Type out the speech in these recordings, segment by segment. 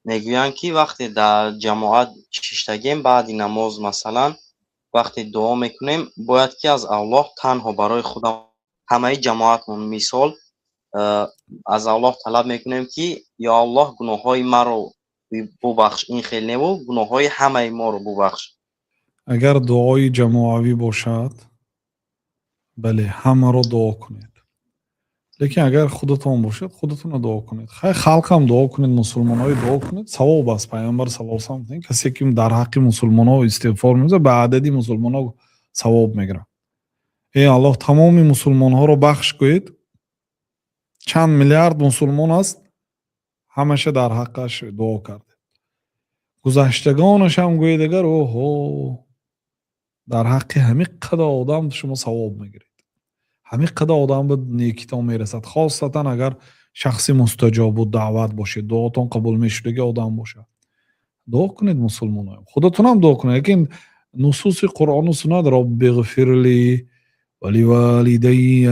Мегӯянд, ки вақте дар ҷамоат шиштагем, баъди намоз, масалан, вақте дуо мекунем, бояд ки аз Аллоҳ танҳо барои худам, ҳамаи ҷамоатмон, мисол, аз Аллоҳ талаб мекунем, ки ё Аллоҳ, гуноҳҳои маро бубахш, ин хел неву гуноҳҳои ҳамаи моро бубахш. Агар дуои ҷамоавӣ бошад, бале, ҳамаро дуо кунед, лекин агар худатон бошад, худатонро дуо кунед. Хай, халқам дуо кунед, мусулмонҳое дуо кунед, савоб аст. Пайғамбар саллаллоҳу алайҳи васаллам: касе ки дар ҳаққи мусулмонҳо истиғфор мекунад, ба адади мусулмонҳо савоб мегирад. Эй Аллоҳ, тамоми мусулмонҳоро бахш кӯед. Чанд миллиард мусулмон аст, ҳамаша дар ҳаққаш дуо кардед. Гузаштагонашам гӯед агар, оҳо, дар ҳаққи ҳамин қадар одам шумо савоб мегиред, ҳамин қадар одам ба некитон мерасад, хосатан агар шахси мустаҷобу даъват бошед, дуотон қабул мешудаги одам бошад. Дуо кунед мусулмоно, худатонам дуо кунед, лекин нусуси Қуръону суннат: رب اغفر لي ولوالدي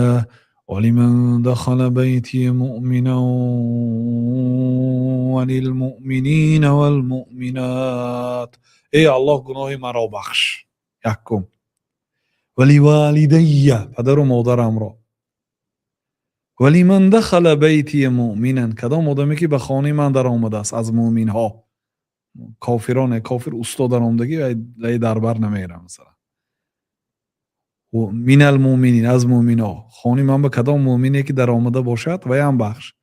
ولمن دخل بيتي مؤمنا وللمؤمنين والمؤمنات. Эй Аллоҳ, гуноҳи маро бахш, якум, ولوالدي, падару модарамро, ولمن دخل بيتي مؤمنا, кадом одаме ки ба хонаи ман даромадааст аз муъминҳо. Кофироне, кофир усто даромадагӣ вай дар бар намегирам. Масалан, من المؤمنين, аз муъминҳо, хонаи ман ба кадом муъмине ки даромада бошад, ваям бахш.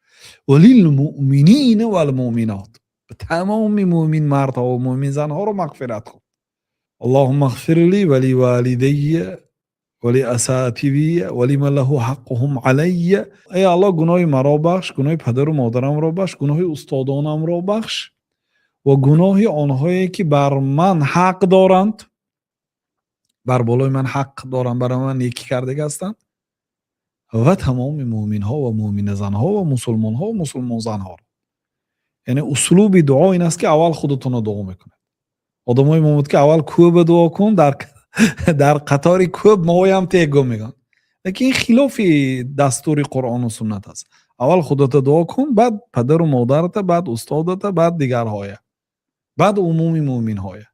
وللمؤمنين والمؤمنات, тамоми муъмин мардҳо ва муъмин занҳоро мағфират кун. اللهم اغفر لي ولوالدي ولأساتذتي ولمن له حقهم علي. Эй Аллоҳ, гуноҳи маро бахш, гуноҳи падару модарамро бахш, гуноҳи устодонамро бахш ва гуноҳи онҳое ки бар ман ҳақ доранд, бар болои ман ҳақ доранд, бар ман некӣ кардага ҳастанд, ва тамоми муъминҳо ва муъминазанҳо ва мусулмонҳо ва мусулмонзанҳоро. Яъне услуби дуо ин аст, ки аввал худатонро дуо мекунед. Одамои момуд ки аввал кӯба дуо кун, дар қатори кӯб моям тего мегӯянд, лекин ин хилофи дастури Қуръону суннат аст. Аввал худата дуо кун, баъд падару модарата, баъд устодата, баъд дигарҳоя, баъд умуми муъминҳоя.